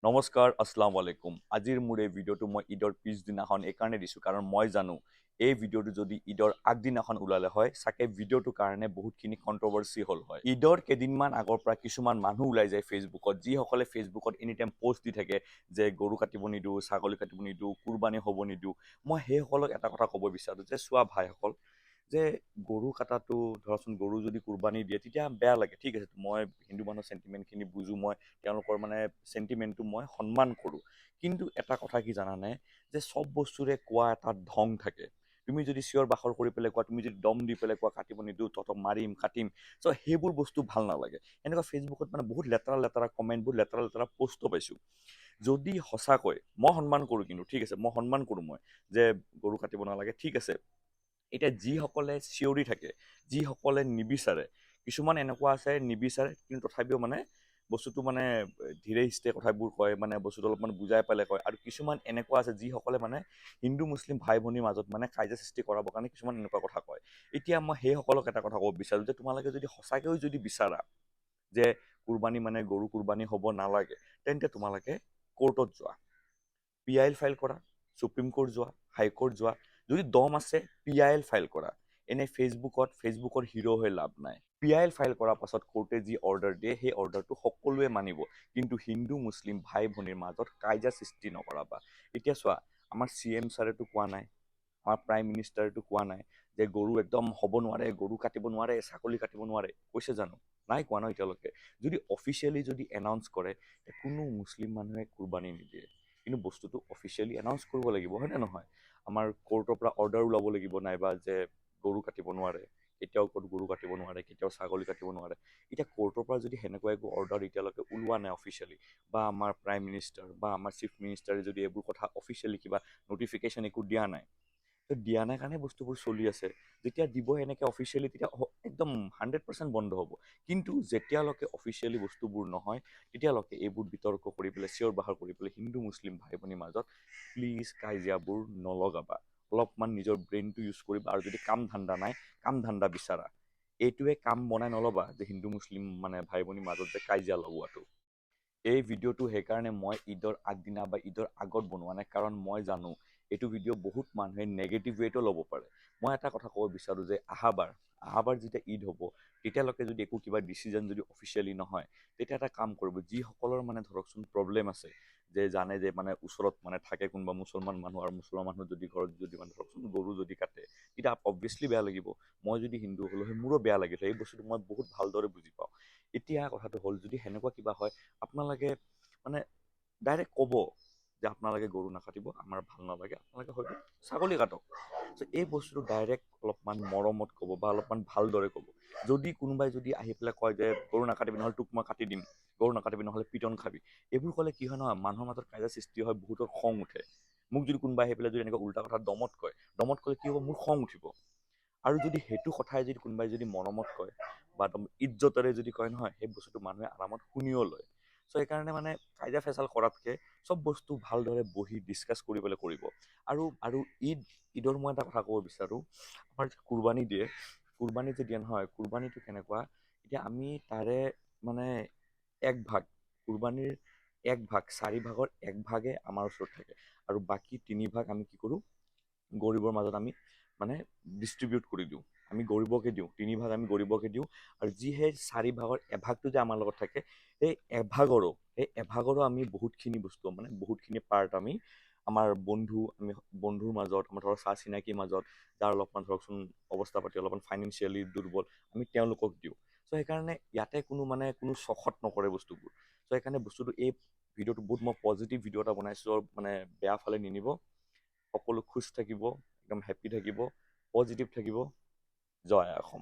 নমস্কাৰ, আসসালামু আলাইকুম। আজিৰ মোৰ এই ভিডিঅ'টো মই ঈদৰ পিছদিনাখন এইকাৰণে দিছোঁ, কাৰণ মই জানো এই ভিডিঅ'টো যদি ঈদৰ আগদিনাখন ওলালে হয়, চাগে ভিডিঅ'টোৰ কাৰণে বহুতখিনি কণ্ট্ৰভাৰ্চি হ'ল হয়। ঈদৰ কেইদিনমান আগৰ পৰা কিছুমান মানুহ ওলাই যায় ফেচবুকত, যিসকলে ফেচবুকত এনি টাইম পষ্ট দি থাকে যে গৰু কাটিব নিদিওঁ, ছাগলী কাটিব নিদিওঁ, কুৰবানী হ'ব নিদিওঁ। মই সেইসকলক এটা কথা ক'ব বিচাৰোঁ যে চোৱা ভাইসকল, যে গৰু কটাটো ধৰাচোন গৰু যদি কুৰবানী দিয়ে তেতিয়া বেয়া লাগে, ঠিক আছে। মই হিন্দু মানুহৰ চেণ্টিমেণ্টখিনি বুজোঁ, মই তেওঁলোকৰ মানে চেণ্টিমেণ্টটো মই সন্মান কৰোঁ। কিন্তু এটা কথা কি জানানে, যে চব বস্তুৰে কোৱা এটা ঢং থাকে। তুমি যদি চিঞৰ বাখৰ কৰি পেলাই কোৱা, তুমি যদি দম দি পেলাই কোৱা কাটিব নিদিওঁ, তহঁতক মাৰিম কাটিম, চ' সেইবোৰ বস্তু ভাল নালাগে। এনেকুৱা ফেচবুকত মানে বহুত লেতেৰা লেতেৰা কমেণ্ট, বহুত লেতেৰা লেতেৰা পষ্টো পাইছোঁ। যদি সঁচাকৈ মই সন্মান কৰোঁ কিন্তু, ঠিক আছে, মই সন্মান কৰোঁ মই যে গৰু কাটিব নালাগে, ঠিক আছে। এতিয়া যিসকলে চিঞৰি থাকে, যিসকলে নিবিচাৰে, কিছুমান এনেকুৱা আছে নিবিচাৰে, কিন্তু তথাপিও মানে বস্তুটো মানে ধীৰে স্থিৰে কথাবোৰ কয়, মানে বস্তুটো অলপমান বুজাই পেলাই কয়। আৰু কিছুমান এনেকুৱা আছে যিসকলে মানে হিন্দু মুছলিম ভাই ভনীৰ মাজত মানে কাজিয়া সৃষ্টি কৰাবৰ কাৰণে কিছুমান এনেকুৱা কথা কয়। এতিয়া মই সেইসকলক এটা কথা ক'ব বিচাৰোঁ যে তোমালোকে যদি সঁচাকৈও যদি বিচাৰা যে কুৰবানী মানে গৰু কুৰবানী হ'ব নালাগে, তেন্তে তোমালোকে কোৰ্টত যোৱা, পিআইএল ফাইল কৰা, সুপ্ৰিম কোৰ্ট যোৱা, হাইকোৰ্ট যোৱা। যদি দম আছে পিআইএল ফাইল কৰা। এনেই ফেচবুকৰ হিৰ' হৈ লাভ নাই। পিআইএল ফাইল কৰাৰ পাছত কোৰ্টে যি অৰ্ডাৰ দিয়ে, সেই অৰ্ডাৰটো সকলোৱে মানিব। কিন্তু হিন্দু মুছলিম ভাই ভনীৰ মাজত কাজিয়া সৃষ্টি নকৰাবা। এতিয়া চোৱা, আমাৰ চিএম ছাৰেতো কোৱা নাই, আমাৰ প্ৰাইম মিনিষ্টাৰেতো কোৱা নাই যে গৰু একদম হ'ব নোৱাৰে, গৰু কাটিব নোৱাৰে, ছাগলী কাটিব নোৱাৰে। কৈছে জানো? নাই কোৱা ন এতিয়ালৈকে। যদি অফিচিয়েলি যদি এনাউন্স কৰে, কোনো মুছলিম মানুহে কুৰবানী নিদিয়ে। কিন্তু বস্তুটো অফিচিয়েলি এনাউন্স কৰিব লাগিব, হয়নে নহয়? আমাৰ কোৰ্টৰ পৰা অৰ্ডাৰ ওলাব লাগিব নাইবা যে গৰু কাটিব নোৱাৰে, কেতিয়াও ক'ত গৰু কাটিব নোৱাৰে, কেতিয়াও ছাগলী কাটিব নোৱাৰে। এতিয়া কোৰ্টৰ পৰা যদি সেনেকুৱা একো অৰ্ডাৰ এতিয়ালৈকে ওলোৱা নাই অফিচিয়েলি, বা আমাৰ প্ৰাইম মিনিষ্টাৰ বা আমাৰ চিফ মিনিষ্টাৰে যদি এইবোৰ কথা অফিচিয়েলি কিবা নটিফিকেশ্যন একো দিয়া নাই, তো দিয়া নাই কাৰণে বস্তুবোৰ চলি আছে। যেতিয়া দিব এনেকৈ অফিচিয়েলি, তেতিয়া একদম 100% বন্ধ হ'ব। কিন্তু যেতিয়ালৈকে অফিচিয়েলি বস্তুবোৰ নহয়, তেতিয়ালৈকে এইবোৰ বিতৰ্ক কৰি পেলাই, চিঞৰ বাখৰ কৰি পেলাই হিন্দু মুছলিম ভাই ভনীৰ মাজত প্লিজ কাজিয়াবোৰ নলগাবা। অলপমান নিজৰ ব্ৰেইনটো ইউজ কৰিবা। আৰু যদি কাম ধান্দা নাই, কাম ধান্দা বিচাৰা। এইটোৱে কাম বনাই নল'বা যে হিন্দু মুছলিম মানে ভাই ভনীৰ মাজত যে কাজিয়া লগোৱাটো। এই ভিডিঅ'টো সেইকাৰণে মই ঈদৰ আগদিনা বা ঈদৰ আগত বনোৱা নাই, কাৰণ মই জানো এইটো ভিডিঅ' বহুত মানুহে নেগেটিভ ৱেটো ল'ব পাৰে। মই এটা কথা ক'ব বিচাৰোঁ যে আহাবাৰ যেতিয়া ঈদ হ'ব, তেতিয়ালৈকে যদি একো কিবা ডিচিজন যদি অফিচিয়েলি নহয়, তেতিয়া এটা কাম কৰিব, যিসকলৰ মানে ধৰকচোন প্ৰব্লেম আছে, যে জানে যে মানে ওচৰত মানে থাকে কোনোবা মুছলমান মানুহ, আৰু মুছলমান মানুহ যদি ঘৰত যদি মানে ধৰকচোন গৰু যদি কাটে, তেতিয়া অবভিয়াছলি বেয়া লাগিব। মই যদি হিন্দু হ'লো হয়, মোৰো বেয়া লাগিল হয়। এই বস্তুটো মই বহুত ভালদৰে বুজি পাওঁ। এতিয়া কথাটো হ'ল, যদি সেনেকুৱা কিবা হয়, আপোনালোকে মানে ডাইৰেক্ট ক'ব যে আপোনালোকে গৰু নাকাটিব, আমাৰ ভাল নালাগে, আপোনালোকে হয়তো ছাগলী কাটক। চ' এই বস্তুটো ডাইৰেক্ট অলপমান মৰমত ক'ব বা অলপমান ভালদৰে ক'ব। যদি কোনোবাই যদি আহি পেলাই কয় যে গৰু নাকাটিবি, নহ'লে তোক মই কাটি দিম, গৰু নাকাটিবি নহ'লে পিটন খাবি, এইবোৰ ক'লে কি হয় নহয়, মানুহৰ মাজত কাজিয়া সৃষ্টি হয়, বহুতৰ খং উঠে। মোক যদি কোনোবাই আহি পেলাই যদি এনেকুৱা উল্টা কথা দমত কয়, দমত ক'লে কি হ'ব, মোৰ খং উঠিব। আৰু যদি সেইটো কথাই যদি কোনোবাই যদি মৰমত কয় বা একদম ইজ্জতেৰে যদি কয় নহয়, সেই বস্তুটো মানুহে আৰামত শুনিও লয়। চ' সেইকাৰণে মানে কাজিয়া ফেচাল কৰাতকৈ চব বস্তু ভালদৰে বহি ডিছকাছ কৰি পেলাই কৰিব। আৰু ঈদৰ মই এটা কথা ক'ব বিচাৰোঁ, আমাৰ যে কুৰবানী দিয়ে, কুৰবানী যে দিয়ে নহয়, কুৰবানীটো কেনেকুৱা, এতিয়া আমি তাৰে মানে এক ভাগ, কুৰবানীৰ এক ভাগ, চাৰি ভাগৰ এক ভাগে আমাৰ ওচৰত থাকে, আৰু বাকী তিনি ভাগ আমি কি কৰোঁ, গৰীবৰ মাজত আমি মানে ডিষ্ট্ৰিবিউট কৰি দিওঁ। আমি গৰীবকে দিওঁ, তিনি ভাগ আমি গৰীবকে দিওঁ। আৰু যি সেই চাৰি ভাগৰ এভাগটো যে আমাৰ লগত থাকে, সেই এভাগৰো আমি বহুতখিনি বস্তু মানে বহুতখিনি পাৰ্ট আমি আমাৰ বন্ধু, আমি বন্ধুৰ মাজত, আমাৰ ধৰক চা চিনাকিৰ মাজত, যাৰ অলপমান ধৰকচোন অৱস্থা পাতি অলপমান ফাইনেন্সিয়েলি দুৰ্বল, আমি তেওঁলোকক দিওঁ। চ' সেইকাৰণে ইয়াতে কোনো মানে কোনো চখত নকৰে বস্তুবোৰ। চ' সেইকাৰণে বস্তুটো এই ভিডিঅ'টো বহুত মই পজিটিভ ভিডিঅ' এটা বনাইছোঁ, মানে বেয়া ফালে নিনিব। সকলো খুচ থাকিব, একদম হেপ্পী থাকিব, পজিটিভ থাকিব। জয় অসম।